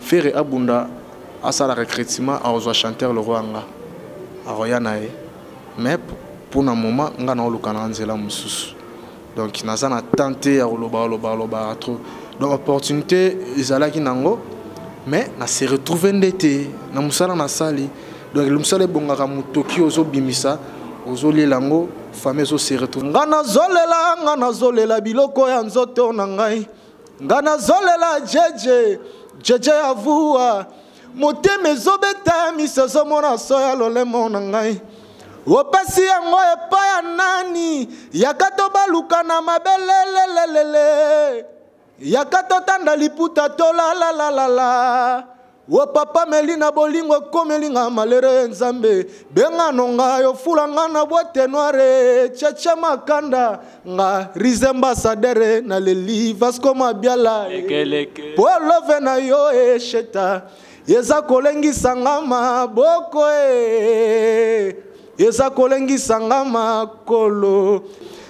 Ferre abunda asala recrutement, akozwa chanteur lokola nga, akoya na ye. Mais mpona moment nga naoluka na nzela mosusu, donc naza na temps te ya koloba koloba kolobaka trop. Donc opportunité ezalaki nango, mais na se retrouve nde te na mosala nasali. Donc mosala ebongaka, motoki ozobimisa, ozolela yango, famille ezose retrouve. Nga nazolela, nga nazolela biloko ya nzoto na ngai, nga nazolela jeje jeje avua motema ezobeta, miso ezomona so ya lolemo na ngai. Opesi yango epai ya nani? Yaka tobaluka na mabelelelelele, yaka totanda liputa tolalalalala. O papa meli na bolingo ekomelinga malere, Nzambe bengano ngai, ofula nga na boîte noire. Cheche Makanda, nga Rize ambassadeur, naleli Vasco Mabiala po love na yo esheta eza kolengisa nga maboko e, eza kolengisa nga makolo.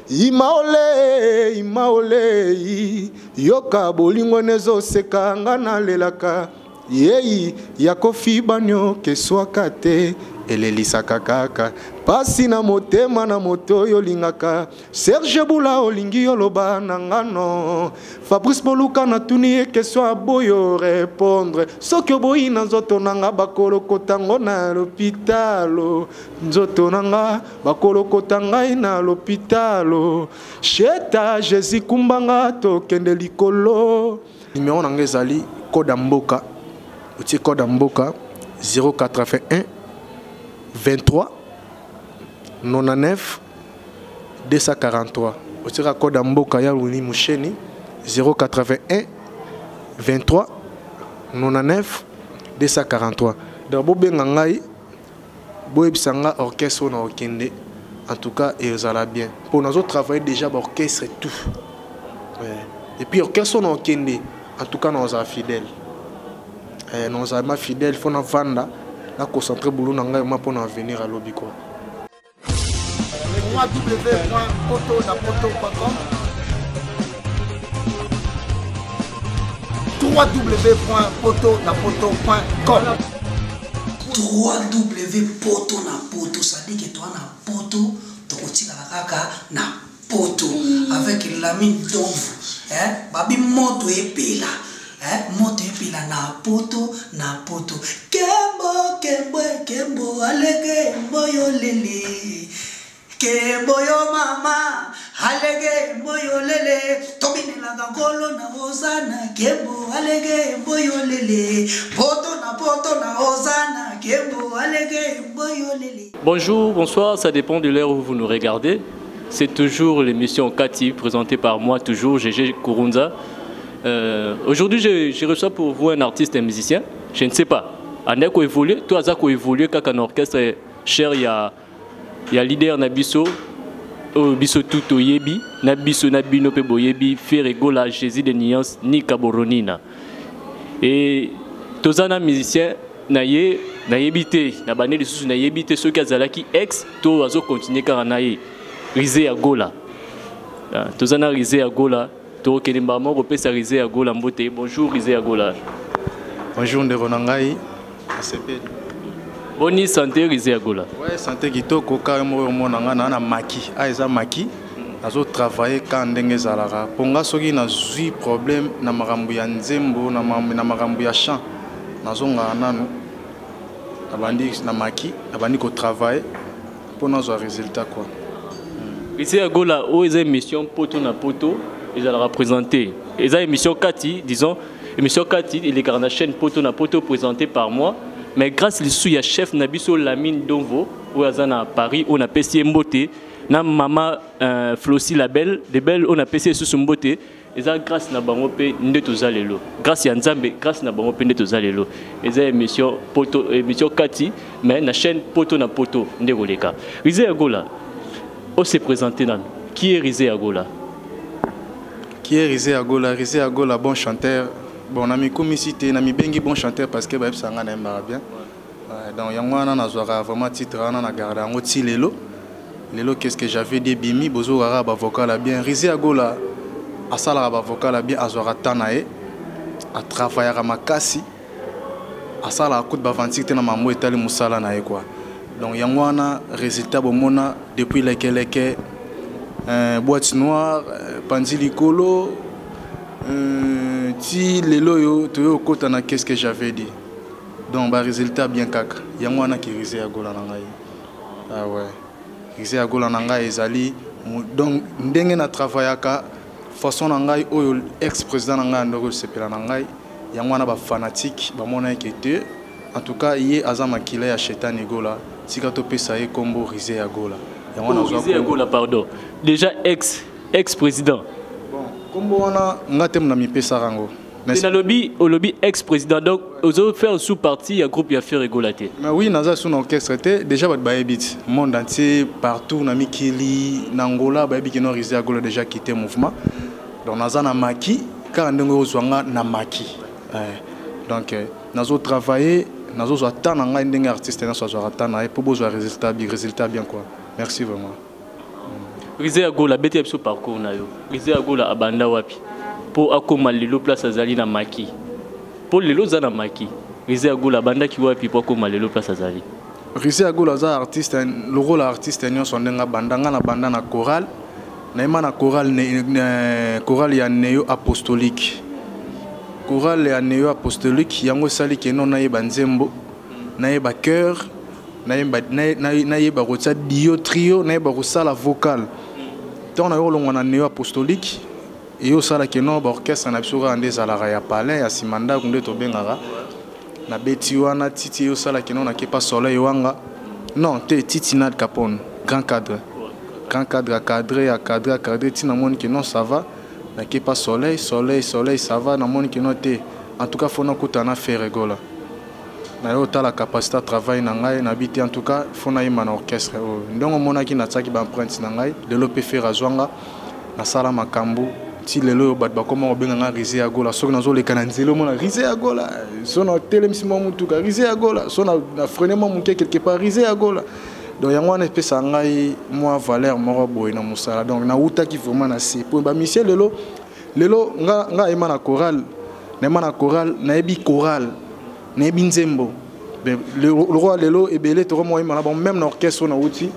Imaole imaole, yoka bolingo nezoseka nga, nalelaka yei ya kofi banio keswaka te, elelisaka kaka pasi na motema na moto oyo olingaka. Serge Bula, olingi oloba na ngano. Fabrice Boluka, natuni ye question, aboyo répondre. Soki oboyi na nzoto na nga, bakolokotango na lopitalo. Nzoto na nga bakolokota ngai na lopitalo. Sheta Jésus kumbanga, tokende likolo. Numéro na ngai ezali code ya mboka, otie code ya mboka 081 23 99 243. Otiaka code ya mboka ya Wili Musheni, 081 23 99 243. Donc bobenga ngai, boyebisa nga orchestre oyo na okende. En tout cas ezala bien mpo nazotravaille déjà baorchestre tout, ouais. Et puis orchestre oyo na okende, en tout cas nazala fidèle, nazala ma fidèle. Fo navanda na concentré boulot na ngai ma mpo na avenir alobi quoi. www.potonapoto.com, www.potonapoto.com. 3W Poto na Poto, c'est-à-dire que toi na Poto, tokotikala kaka na Poto avec Lamine Donvu, hein, babi moto epela, hein, moto epela na Poto na Poto. Kembo kembo kembo alege mboyo lele. Kembo yo mama alege mboyo lele, tobinelaka nkolo na ozana. Kembo alege mboyo lele, Poto na Poto na ozana. Kembo alege mboyo lele. Bonjour, bonsoir, ça dépend de l'heure où vous nous regardez. C'est toujours l'émission Kati, présentée par moi, toujours, GG Kurunza. Aujourd'hui, je reçois pour vous un artiste et un musicien. Je ne sais pas. Andeko évolué, toi, Zako évolué, kaka un orchestre cher, il y a leader na biso, oh, biso tout oyebi, na biso na bino pe boyebi, Ferre Gola, Jésus de Nuance, Nika Boronina. Et tozana musicien na ye, na yebi te, na bane lisusu na yebi te soki azalaki ex to azo continuer kaka na ye. Rize ya Gola. Ah, tozana Rize ya Gola, tokende mbala moko kopesa Rize ya Gola mbote. Bonjour Rize ya Gola. Bonjour ndeko na ngai, asepeli. Boni santé, Rize ya Gola? Ouais, santé kitoko, kaka moko omona nga na maki. Ah, eza maki. Nazo travailler ka ndenge ezalaka. Mpo nga soki nazwi problème na makambo ya nzembo, na makambo ya chant, nazongaka nanu, nabandi na maki, nabandi kotravailler mpo nazwa résultat quoi. Rize ya Gola, oyo eza émission Poto na Poto, ezalaka présenté. Eza émission Kati, disons, émission Kati, elekaka na chaîne Poto na Poto, présentée par moi. Mais grâce lisusu ya chef na biso Lamine Donvo, oyo aza na Paris, oyo napesi ye mbote, na mama Flossi Label, de belle, oyo napesi ye susu mbote, eza grâce na bango mpe nde toza lelo. Grâce ya Nzambe, grâce na bango mpe nde toza lelo. Eza émission Poto, émission Kati, mais na chaîne Poto na Poto nde koleka. Rize ya Gola, on s'est présenté nanu. Qui est Rize ya Gola? Qui est Rize ya Gola? Rize ya Gola, bon chanteur. Bon, na mikumisi te, na mibengi bon chanteur parce que bayebisa nga nayembaka bien. Ouais, donc yango wana nazwaka vraiment titre wana na garde yango ti lelo. Lelo qu'est-ce que j'avais dit bimi bozokaka bavocal ya bien. Rize ya Gola asalaka bavocal ya bien, azwaka temps na ye, atravaillaka makasi. Asalaka kutu baventure te na mambo etali mosala na ye quoi. Donc yango wana résultat bomona depuis lekeleke, boîte noire, panzi likolo, ti lelo oyo toyei okota na qu'est-ce que j'avais dit. Donc barésultat bien kaka yango wana ki Rise ya Gola na ngai. Ah ouais, Rise ya Gola na ngai ezali donc ndenge na travaillaka, façon na ngai oyo ex président na ngai andoko osepela na ngai, yango wana bafanatique bamona eke te. En tout cas ye aza makila ya Shetani Gola, tika topesa ye nkombo Rise ya Gola. Yango wana Rise ya Gola, pardon, déjà ex président. Bon, nkombo wana nga te na mipesaka yango. Nalobi, olobi ex président, donc ozo faire sous partie ya groupe ya Ferre Gola te? Mais oui, naza sous na orchestre te. Déjà bato bayebi ti monde entier, partout na mikili, na Angola, bayebi kino Rise ya Gola déjà quitté mouvement. Donc naza na maki kaka ndenge ozwa nga na maki. Donc nazotravaille, nazozwa temps na ngai ndenge artiste nyonso azwaka temps na ye mpo bozwa résultat, résultat bien quoi. Merci vraiment. Rise ya Gola, abeti ya biso parcours na yo. Rise ya Gola abanda wapi mpo akóma lelo place azali na maki? Mpo lelo oza na maki, Rise ya Gola abandaki wapi mpo akóma lelo place azali? Rise ya Gola aza artiste lokola artiste nyonso ndenge abanda. Nga na banda na chorale, nayema na chorale, chorale ya Neo Apostolique. Chorale ya Neo Apostolique yango esali keno nayeba nzembo, nayeba chœur, nayeba kotia duo, trio, nayeba kosala vocal. Ntango nayo kolongwa na Neo Apostolique, eyo osala keno baorchestre na biso kaka nde ezalaka ya palin, ya nsima ndako nde tobengaka. Nabeti wana titi, eyo osala keno nakepa Soleil Wanga, non te, Titi Nad Capone, grand cadre, grand cadre, acadré, acadré, acadré, ntina namoni ke non, ça va. Nakepa Soleil, Soleil, Soleil, ça va. Namoni ke non te, en tout cas faut nakutana na Ferre Gola na ye, otala capacité ya travail na ngai. Nabi te, en tout cas faut nayemba na orchestre oyo. Ndenge omonaki natiaki baempreinte na ngai, lelo mpe Ferre azwanga, nasala makambo ti lelo oyo bato bakoma kobenga nga Rise ya Gola. Soki nazoleka na nzela, omona Rise ya Gola. So natelemisi mwa mutuka, Rise ya Gola. So na freine mwa moke quelque part, Rise ya Gola. Donc yango wana epesaka ngai mwa valeur moko boye na mosala. Donc nawutaki vraiment na se po bamisie lelo. Lelo nga ayema na chorale, nayema na chorale, nayebi chorale, nayebi nzembo. Le roi lelo ebele tokoma oyemba na bango même na orchestre oyo nawuti.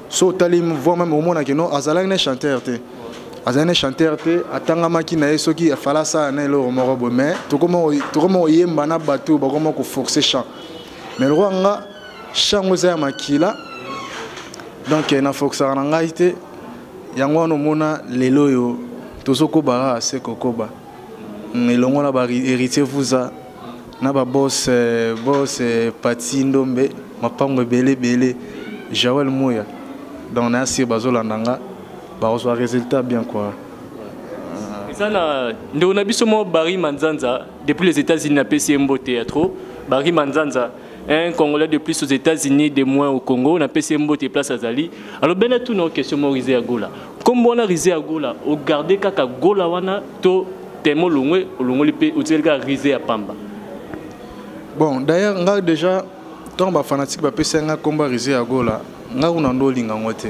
So otali voix même, omonaki no azalaki na chanteur te, azali na chanteur te, atangamaki na ye soki afala asala na eloko moko boye. Mais tokoma koyemba na bato, bakoma koforce chant. Mais le roi nga, chant ngo eza ya makila, donc naforçaka na ngai te. Yango wana omona lelo oyo tozokoba kaka se kokoba elongo na bahéritier Vuza, na babos bos Pati Ndombe, mapango ebele ebele, Joel Moya. Donc na sir bazolanda nga, bakozwa résultat bien quoi. Eza na ndeko na biso moko Barry Manzanza depuis les États-Unis, napesi ye mbote ya trop. Barry Manzanza, un Congolais de plus aux États-Unis, de moins au Congo, napesi ye mbote place azali. Alors bena tuna question mo, Rise ya Gola, nkombo wana Rise ya Gola, ogarde kaka Gola wana to temo olongwe, olongoli mpe otikali kaka Rise ya pamba? Bon, d'ailleurs nga déjà ntango bafanatique bapesi nga nkombo ya Rise ya Gola, nga kuna ndo olinga yango te,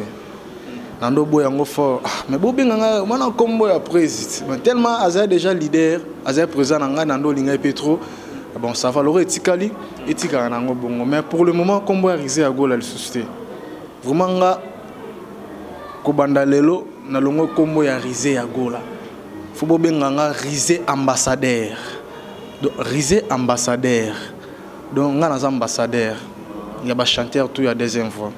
na ndo boya yango fort. Ah, mais bobenga nga mwana nkombo ya président, tellement azali déjà leader, azali président na ngai, na ndo olinga ye mpe trop. Bon, ça va, loro etikali, etikaka nango bongo. Mais pour le moment nkombo ya Rise ya Gola lisusu te. Vraiment nga kobanda lelo nalongo nkombo ya Rise ya Gola, faut bobenga nga Rise ambassadeur. Donc Rise ambassadeur, donc nga naza ambassadeur ya bachanteur tout ya deuxième fois.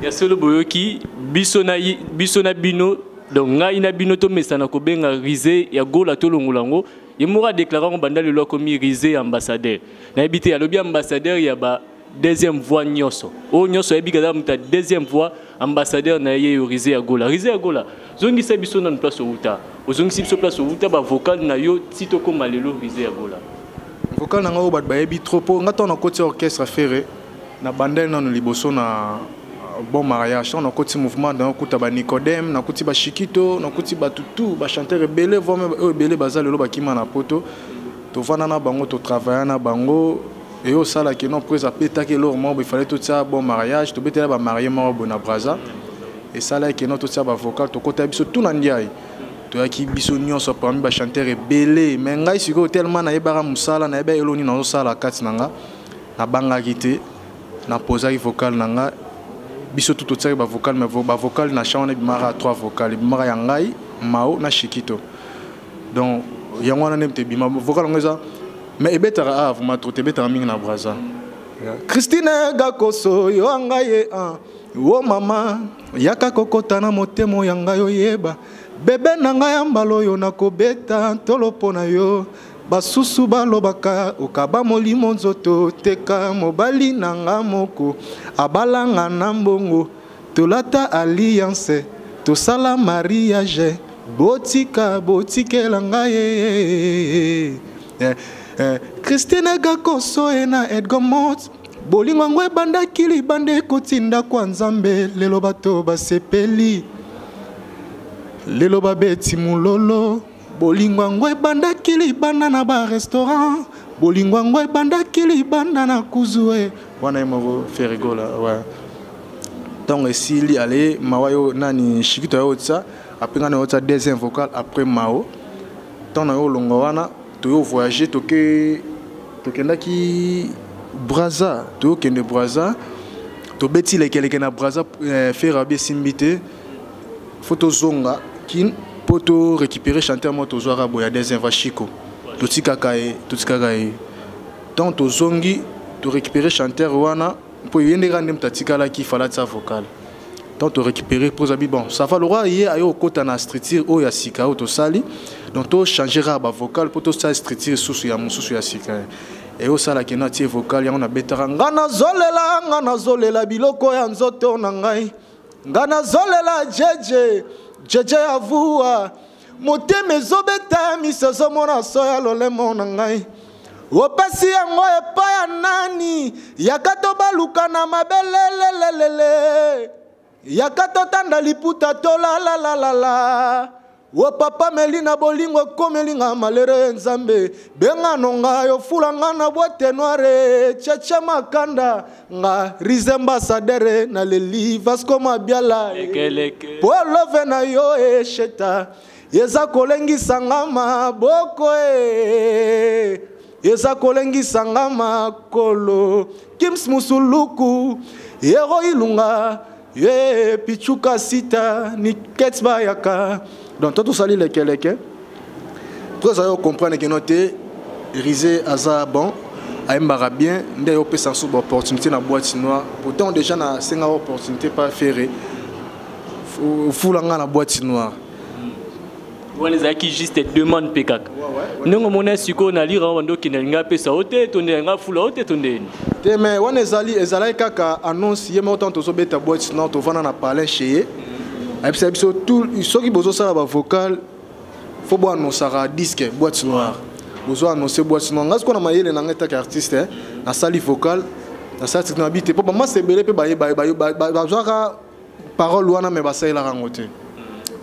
Ya solo, boyoki biso na biso na bino. Donc ngai na bino tomesana kobenga Rise ya Gola, tolongola yango. Ye moko adéclaré yango, banda lelo akomi Rise ambassadeur. Nayebi te, alobi ambassadeur ya ba deuxième voix nyonso oyo nyonso ayebi kaza moto ya deuxième voix, ambassadeur na ye yo Rise ya Gola. Rise ya Gola, zongisa biso nanu place outa, ozongisi biso place outa, bavocal na yo ti tokóma lelo Rise ya Gola. Vocal na ngai oyo bato bayebi trop, mpo nga ntango nakoti orchestre Ferre, na bandele nano liboso na bon mariage, ntango nakoti mouvement, nakuta banicodème, nakuti bashikito, nakuti bato tout, bachanteur ebele, voire oyo ebele baza lelo bakima na poto. Tovanda na bango, totravailla na bango. Eyo osalaki non prise apetaki eloko moko boye, fallait totia bon mariage, tobetela bamarie moko boye na Braza. Esalaki no totia bavocal, tokota biso tout na ndiai. Toyaki biso nyonso parmi bachanteur ebele, mais ngai sikoyo tellement nayebaka mosala, nayeba eloni nazosala kati na nga, nabangaki te, napozaki vocal na nga. Biso tu totiaki bavocal, mais bavocal na champ wana ebimaka trois vocal, ebimaka ya ngai, Mao na Shikito. Donc yango wana nde moto ebima vocal yango eza, mais ebetaka a vraiment trop te, ebetaka mingi na Braza. Christine Gakoso, yo ngai ye wo mama, yaka kokota na motema ya ngai, oyeba bebe na ngai ya mbala oyo nakobeta ntolo mpo na yo. Basusu balobaka okaba molimo nzoto, teka mobali na nga moko abalanga na mbongo, tolata alliance, tosala mariage, botika botikela ngai. Christine Gakoso e na Edgar Mot, bolingo yango ebandaki libanda, ekotinda kwa Nzambe. Lelo bato basepeli, lelo babeti mololo. Bolingo yango ebandaki libanda na barestaurant, bolingo yango ebandaki libanda na kuzu e wana ye moko Ferre Gola. Ouais. Ntango esili ale mawa yo nani Shikito ayo otisa, après ngai na otisa deuxième vocal après Mao. Ntango na yo olongwa wana, toyo voyage, toke, tokendaki Braza, toyokende Braza, tobeti lekeleke na Braza. Ferre abi esimbi te, faut tozonga Kin mpo to récupérer chanteur moko tozwaka boye ya deuxième voix, Chiko. Totikaka ye, totikaka ye. Ntango tozongi, torécupérer chanteur wana mpo ye nde kaka nde moto atikalaki, fala tia vocal. Ntango torécupérer mpo ozabi bon, ça va, le roi ye aye okota na structure oyo ya sika oyo tosali. Donc tochange kaka bavocal mpo tosala structure susu ya mosusu ya sika. Eyosalaki na atie vocal yango nabetaka: nga nazolela, nga nazolela biloko ya nzoto na ngai, nga nazolela jeje jeje ya vuwa, motema ezobeta, miso ezomona so ya lolemo na ngai, opesi yango epai ya nani? Yaka tobaluka na mabelelelelele, yaka totanda liputa, tolalalalala. Wo papa meli na bolingo ekomelinga malere, Nzambe bengano ngai, ofula nga na boîte noire, Cheche Makanda, nga rizembasadere, naleli Vasco Mabiala. Lekeleke. Po love na yo esheta eza kolengisa nga maboko e eza kolengisa nga makolo. Kims Musuluku, Yero Ilunga ye Pichuka Sita Niket bayaka. Donc to tosali lekeleke po ezali ocomprendre keno te, Rise aza bon, ayembaka bien, nde ayopesa nso baopportunité na boîte noire. Pourtant déjà nasengaka opportunité pa Ferre, fula nga na boîte noire. Wana ezalaki juste demande mpe kaka ndenge omona sikoyo na lira wana okende, alingi apesa o te, to nde alingi afula o te, to ndeni? Te, mais wana ezali ezalaki kaka annonce ye moko. Ntango tozobeta boîte noire, tovanda na palais chez ye, ayebisa biso tout: soki bozosala bavocal, faut boannonçaka disque boîte noire, bozo annonce boîte noire. Ngai sikoyo na mayele na ngai taki artiste, nasali vocal, nasali tiki na bi te, mpo bamasa ebele mpe bazwaka parole wana, me basalelaka yango te.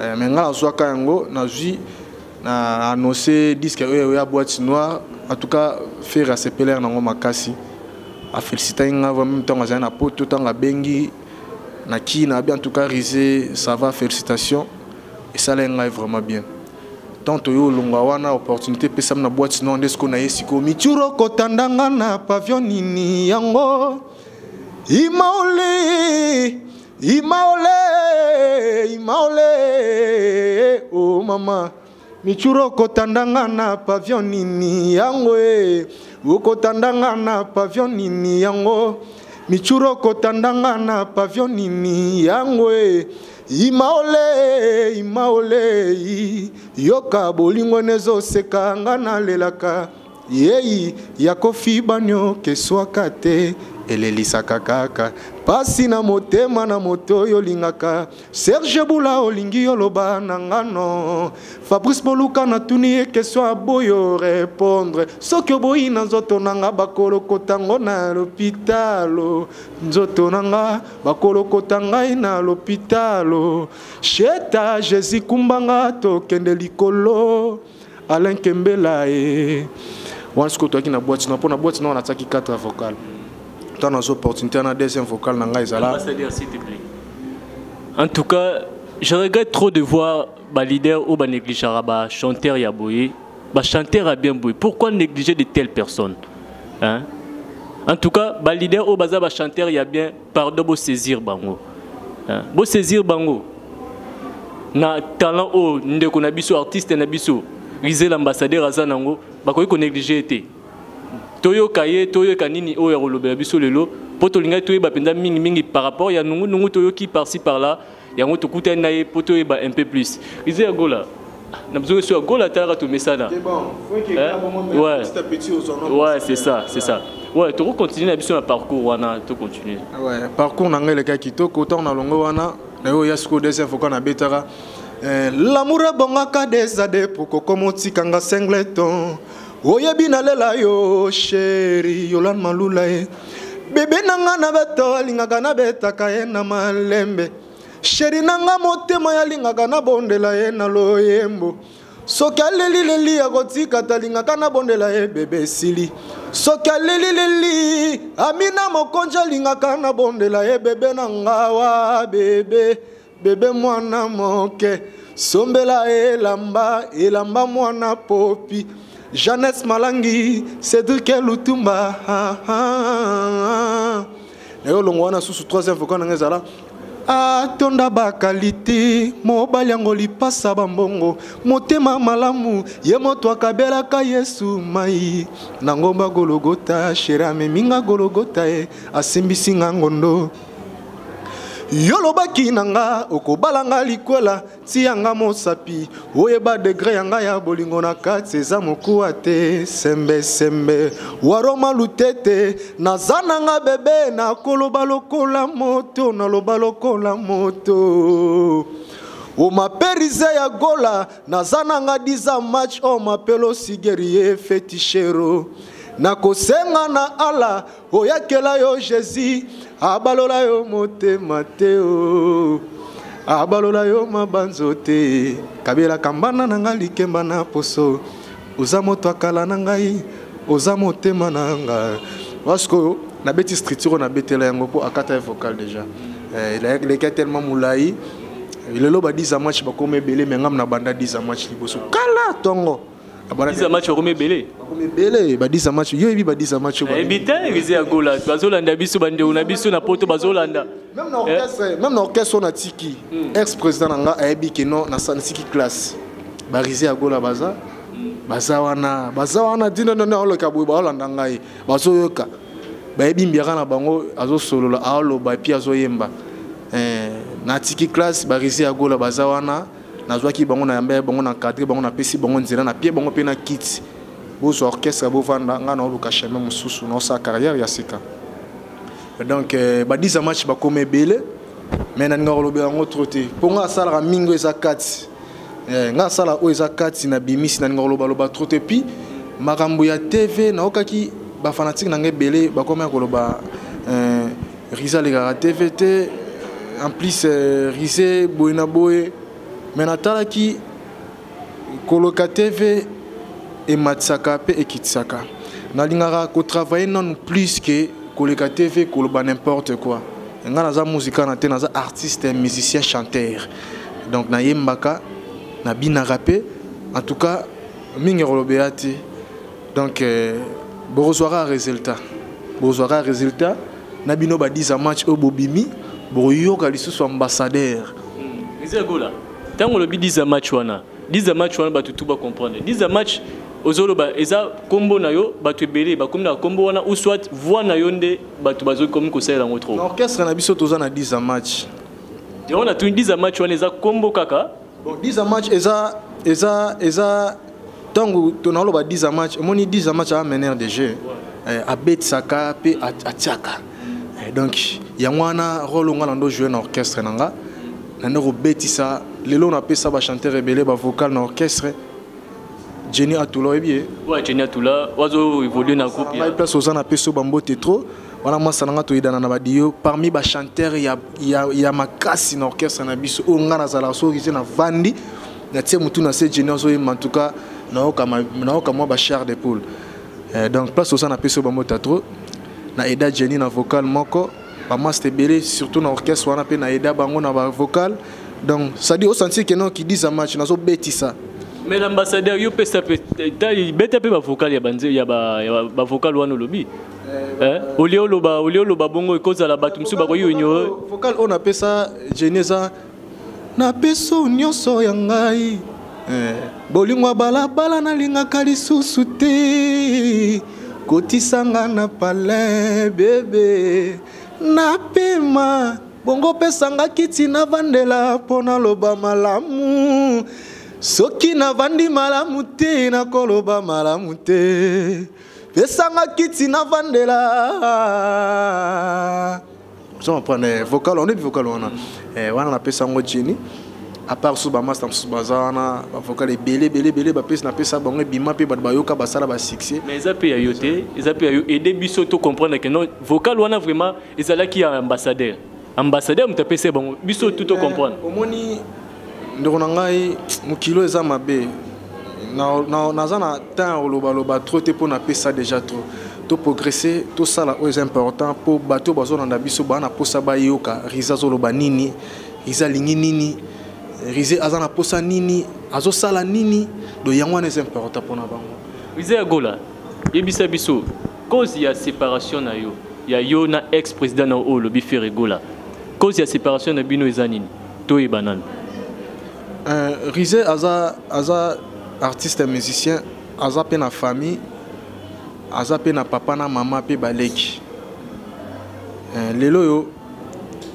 Mais ngai nazwaka yango, nazwi na annonce disque oyo ya boîte noire. En tout cas Ferre asepelere nango makasi, afélicitaki nga vraiment. Ntango azali na Poto, ntango abengi na kina abi: en tout cas Rise, ça va, félicitation. Esalaki ngai vraiment bien. Tant toyo olongwa wana, opportunité epesami na boîte noire, nde sikoyo na ye sikoyo mituro kotandanga na pavillon nini yango, imaole imaole imaole o mama michuro okotandanga na pavillon nini yango e, okotandanga na pavillon nini yango, michuro okotandanga na pavillon nini yango e, imaole imaole, yoka bolingo nezoseka nga nalelaka yei ya kofi banio keswaka te, elelisaka kaka pasi na motema na moto oyo olingaka. Serge Bula, olingi oloba na ngano. Fabrice Boluka, natuni ye question, aboyo répondre. Soki oboyi na nzoto na nga, bakolokota ngo na lopitalo, nzoto na nga bakolokota ngai na lopitalo. Sheta Jésus kumbanga, tokende likolo. Alain Kembela e wana sikoyo toyaki na boîte na, mpo na boîte na natiaki 4 vocal. Ntango nazwa opportunité na deuxième vocal na ngai ezala. Ambassadeur, s'il te plaît. En tout cas, je regrette trop de voir Baleader oyo banégligeaka bachanteur ya boye, bachanteur ya bien boye? Pourquoi négliger de telles personnes, hein? En tout cas, baleader oyo baza bachanteur ya bien, pardon, bosaisir bango, hein? Bosaisir bango na talent oyo ndeko na biso, artiste na biso Rise l'ambassadeur aza nango. Bakoki konéglige te. Toyoka ye, toyoka nini oyo ya kolobela biso lelo, mpo tolingaki toyeba mpenza mingimingi par rapport ya nungunungu toyoki par-ci par-là. Yango tokutani na ye mpo toyeba un peu plus. Rise ya Gola na besoin so ya Gola, talaka, tomesana. Ouais, c'est ça, c'est ça. Ouais, tokocontinue na biso na parcours wana, tocontinue. Ouais, parcours na ngai elekaki kitoko. Ntango na longo wana na yo ya sikoyo, deuxième fois nabetaka l'amour ebongaka desade pokokoma otikanga singleton. Oyebi nalela yo, chéri Yolan Malula ye, bebe na nga na beto alingaka nabetaka ye na malembe. Chéri na nga motema yalingaka nabondela ye na loyembo. Soki alelileli akotika talingaka nabondela ye bebe esili. Soki alelileli Amina Mokonzi alingaka nabondela ye bebe na ngawa bebe bebe mwana moke sombela elamba elamba mwana popi Jeunesse Malangi Cédric Lutumba. Nayo longo wana susu, troisième vocal na ngai ezala atonda bakalite. Mobali yango lipasa bambongo, motema malamu, ye moto akabelaka Yesu mai na ngomba Gologota. Chéri ameminga Gologota, ye asimbisi nga ngondo. Yo lobaki na nga okobalanga likwela, tianga mosapi oyeba degré ya ngai ya bolingo na kati eza mokuwa te. Sembesembe waroma lutete naza na nga bebe, nakoloba lokola moto, naloba lokola moto omaperise ya Gola. Naza na nga 10 match o mapelo sigeri ye fetishero. Nakosenga na Ala oyakela yo Jésus abalola yo motema te, o abalola yo mabanzo te. Kabelaka mbana na ngai likemba na poso. Oza moto akala na ngai, oza motema na nga. Parce nabeti structure oyo nabetela yango mpo akata ye vocal déjà eleki tellement molai. Lelo ba 10 match bakoma ebele, me ngam na banda 10 match liboso kala ntongo. 10 match bakomi ebele. Bakomi ebele ba 10 match. Yo yebi ba 10 match? Nayebi te. Rise ya Gola, bazolanda biso, bandeko na biso na poto bazolanda. Même na orchestre, même na orchestre oyo natiki, ex président na nga ayebi ke non, nasiki classe. Barise ya Gola baza wana, baza wana dino nono aoloka boye, baolanda ngai, bazoyoka, bayebi mbiaka na bango azosolola, aoloba et puis azoyemba. Natiki classe, barise ya Gola baza wana. Nazwaki bango na yamba ya bango, na cadre bango, napesi bango nzela, na pie bango mpe na kiti. Bozwa orchestre, bovanda, ngai naoluka chemin mosusu, naosala carrière ya sika. Donc ba 10 match bakoma ebele, mais nalingaka kolobela yango trop te mpo ngai asalaka mingi oyo eza kati. Ngai asala oyo eza kati na bimisi, nalingaka kolobaloba trop te. Puis makambo ya TV, naokaki bafanatike na ngai ebele bakoma ya koloba Rise alekaka TV te, en plus Rise boye na boye. Mais natalaki koloka TV ematisaka mpe ekitisaka. Nalingaka kotravaille nanu plus ke koleka TV koloba n'importe quoi. Ngai naza musika na te, naza artiste musicien chanteur, donc nayembaka, nabinaka mpe. En tout cas mingi kolobela te. Donc bokozwaka résultat, bokozwaka résultat na bino ba 10 match oyo bobimi, bokoyoka lisusu ambassadeur. Eza Gola, ntango olobi 10 match wana, 10 match wana, bato tu bacomprendre 10 match ozoloba eza nkombo na yo. Bato ebele bakomi na nkombo wana ou soit voix na yo nde bato bazokomi kosalela yango trop. Na orchestre na biso toza na 10 match. Yango natuni, 10 match wana eza nkombo kaka? Bon, 10 match eza ntango tonaloba 10 match, omoni 10 match aza meneur de jeu, abetisaka mpe atiaka. Donc yango wana rôle nga na ndo jouer na orchestre na nga, na nde kobetisa. Lelo napesa bachanteur ebele bavocal na orchestre. Jenny Atula, oyebi ye? Ouais, Jenny Atula wazo évolue na groupe. Ngai place oza, napesi yo bambote trop. Wana mwasa na nga toyedana na badio parmi bachanteur ya makasi na orchestre na biso oyo nga nazalaka. Soki te navandi, natie motu na se, Jenny azoyemba, en tout cas nayoka mwa bachair de poule. Donc place oza, napesi yo bambote trop. Na eda Jenny na vocal moko, bamaster ebele surtout na orchestre wana mpe na eda bango na bavocal. Donc c'est-à-dire osentir ke non, kidiza match nazobetisa. Mais l'ambassadeur, yo pesa pe beta pe bavocal ya banze ya ba bavocal wana olobi. Eh, olie oloba bongo, ekozala bato mosusu bakoki ignorer. Vocal oyo napesa Jenny eza: napesa nyonso ya ngai. Bolingo ya balabala nalingaka lisusu te, kotisanga na palin bebe, napema bongo, pesanga kiti navandela mpo naloba malamu. Soki navandi malamu te, nakoloba malamu te. Pesanga kiti navandela. So comprendre vocal, on est vocal wana. Wana napesa yango Jenny. À part so bamaster mosusu baza wana, bavocal ebele ebele ebele bapesi, napesa bango, ebima mpe bato bayoka, basala basuccès. Mais eza mpe ya yo te, eza mpe ya yo. Aide biso to comprendre que non, vocal wana vraiment ezalaki ya ambassadeur. Ambassadeur moto apesi bango, biso tout to comprendre. Omoni, ndeko na ngai, mokilo eza mabe. Naza na temps ya kolobaloba trop te mpo napesa déjà trop. Toprogresse, tosala oyo eza important mpo bato oyo bazolanda biso baa na mposa bayoka Riza azoloba nini, Riza alingi nini, Rize aza na mposa nini, azosala nini. Donc yango wana eza important mpona bango. Rize ya Gola, yebisa biso cause ya séparation na yo, ya yo na ex président na oyo olobi Ferre Gola. Cause ya séparation na bino eza nini? Toyeba nanu. Rize aza artiste musicien, aza mpe na famille, aza mpe na papa na mama mpe baleki. Lelo oyo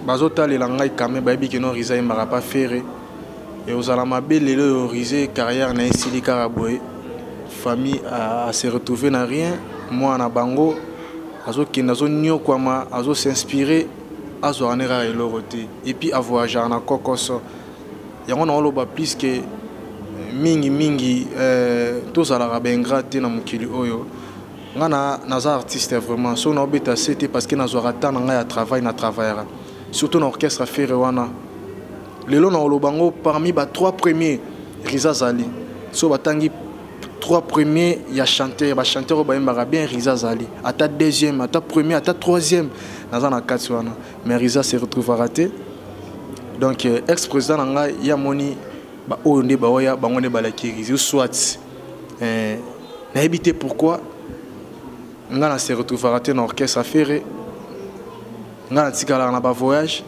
bazotalela ngai kame, bayebi ke non, Rize ayembaka pa Ferre. Ozala mabe lelo oyo Rize carrière na ye esili kaka boye, famille ase retrouve na rien. Mwana na bango azokende, azoniokwama, azosinspire, azwaka ne kaka eloko te, et puis avoyageaka na kokoso. Yango na oloba plus ke mingimingi, tozalaka baingrat te na mokili oyo. Nga naza artiste vraiment, so naobeta se te parce que nazwaka temps na ngai ya travail, na travaillera surtout na orchestre Ferre wana. Lelo na oloba ngo, parmi ba trois premiers, Riza azali. So batangi trois premiers ya chanteur, bachanteur oyo bayembaka bien, Riza azali ata deuxième, ata premier, ata troisième, naza na kati wana. Mais Riza se retrouvera te. Donc ex président na ngai, ye amoni baoyo nde baoya, bango nde balaki Riza, soit nayebi te pourquoi ngai na se retrouvera te na orchestre Ferre. Ngai natikalaka na bavoyage.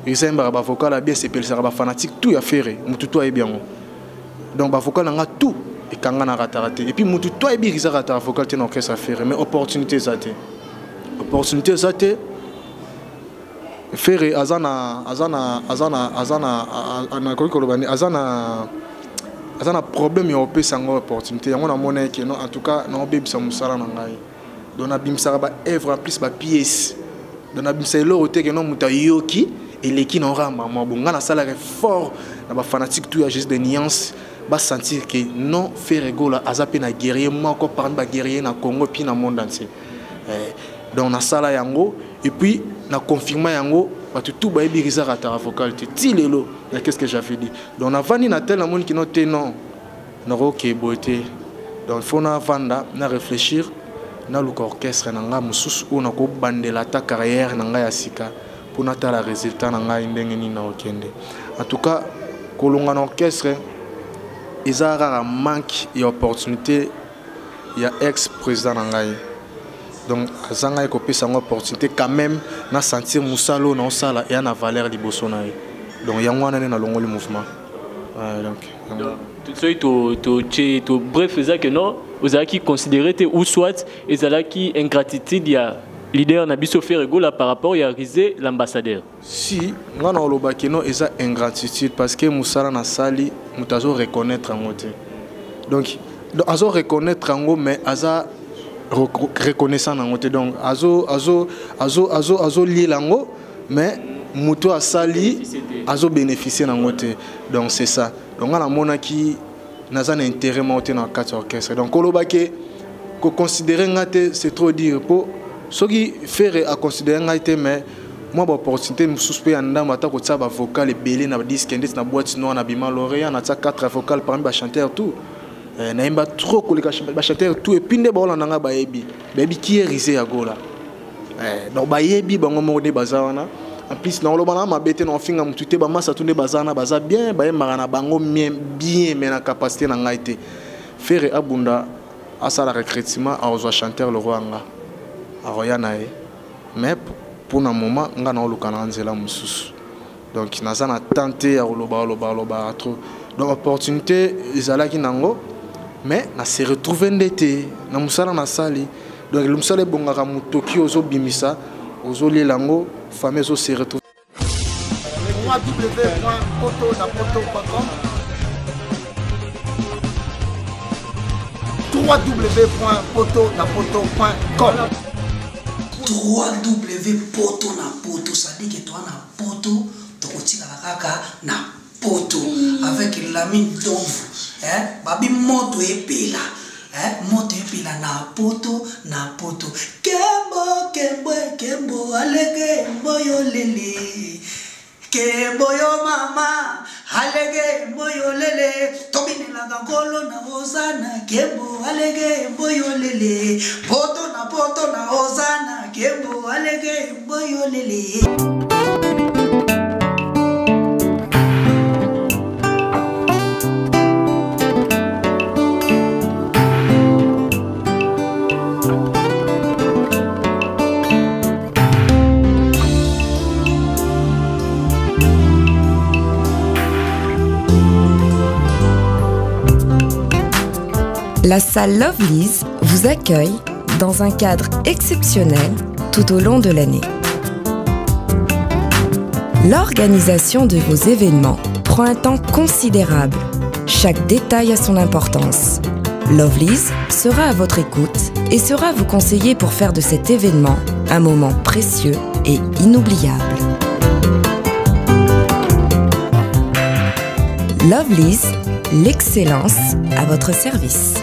Riza ayembaka bavocal ya bien, esepelisaka bafanatique tout ya Ferre, motu to ayebi yango. Donc bavocal na nga tout ekanga na rataka te, et puis motu to ayebi Riza rataka vocal te na orchestre Ferre. Mais opportunité eza te, opportunité eza te. Ferre aza na nakoki koloba ni aza na problème ya kopesa yango opportunité. Yango namona eke non, en tout cas naobebisa mosala na ngai. Donc nabimisaka baœuvre en plus, bapièce. Donc nabimisa eloko te ke non, moto ayoki eleki na oramba mwa bo. Ngai nasalaka fort na bafanatique tout ya Jésus de Nuance, basentir ke non, Ferre Gola aza mpe na guerrier moko parmi baguerrier na Congo, puis na monde entier. Donc nasala yango et puis na confirma yango, bato tout bayebi Riza rataka vocal te ti lelo na qu'est ce que j'avais dit. Donc navandi na tel, namoni kino te non, nakoki boye te. Donc il faut navanda na réfléchir, naluka orchestre na ngai mosusu oyo nakobandela ata carrière na ngai ya sika mpo natala résultat na ngai ndenge nini nakokende. En tout cas, kolonga na orchestre eza kaka manque ya opportunité ya ex président na ngai. Donc aza ngai kopesa yango opportunité quand même, na sentir mosala oyo naosala eya na valeur liboso na ye. Donc yango wana nde nalongoli mouvement. Ouais, donc yango. Soki totie to bref, eza ke non, ozalaki considéré te, ou soit ezalaki ingratitude ya leader na biso Ferre Gola par rapport ya Rize l'ambassadeur. Si nga na olobaki non, eza ingratitude parce que mosala nasali, moto azo reconnaître yango te. Donc azo reconnaître yango, mais aza reconnaissant nango te. Donc azoliela yango, mais moto asali azobénéficie nango te. Donc c'est ça. Donc nga namonaki naza na intérêt moko te na kati ya orchestre. Donc kolobaki koconsidere nga te, c'est trop dire, mpo soki Ferre aconsidere ngai te, mais mwa baopportunité mosusu mpe ya ndambo, ata kotia bavocal ebele na disque ndeti na Boîte Noire, na bima lauréat, natia 4 vocal parmi bachanteur tout. Nayemba trop koleka bachanteur tout, et puis nde baolanda nga, bayebi ki Rize ya Gola. Donc bayebi bango moko nde baza wana. En plus nakoloba na mabe te, nakofinga motu te. Bamasa tu nde baza na baza bien, bayembaka na bango bien bien, mais na capacité na ngai te. Ferre abunda, asala recrutement, akozwa chanteur le roi nga akoya na ye. Mais mpona moment, nga naoluka na nzela mosusu. Donc naza na temps te ya koloba koloba kolobaka trop. Donc opportunité ezalaki nango, mais na se retrouve nde te na mosala nasali. Donc mosala ebongaka, motoki ozobimisa, ozoliela yango, famille ezose retrouve. www.potonapoto.com, www.potonapoto.com. 3W Poto na Poto, c'est-à-dire que toa na poto, tokotikala kaka na poto avec Lamine Domvu, eh? Babi moto epela, eh? Moto epela na poto na poto. Kembo kembo kembo alege mboyo lele, kembo yo mama alege mboyo lele, tobinelaka nkolo na ozana. Kembo alege mboyo lele, poto na poto na ozana, kembo alege mboyo lele. La salle Lovely's vous accueille dans un cadre exceptionnel tout au long de l'année. L'organisation de vos événements prend un temps considérable. Chaque détail a son importance. Lovely's sera à votre écoute et sera vous conseiller pour faire de cet événement un moment précieux et inoubliable. Lovely's, l'excellence à votre service.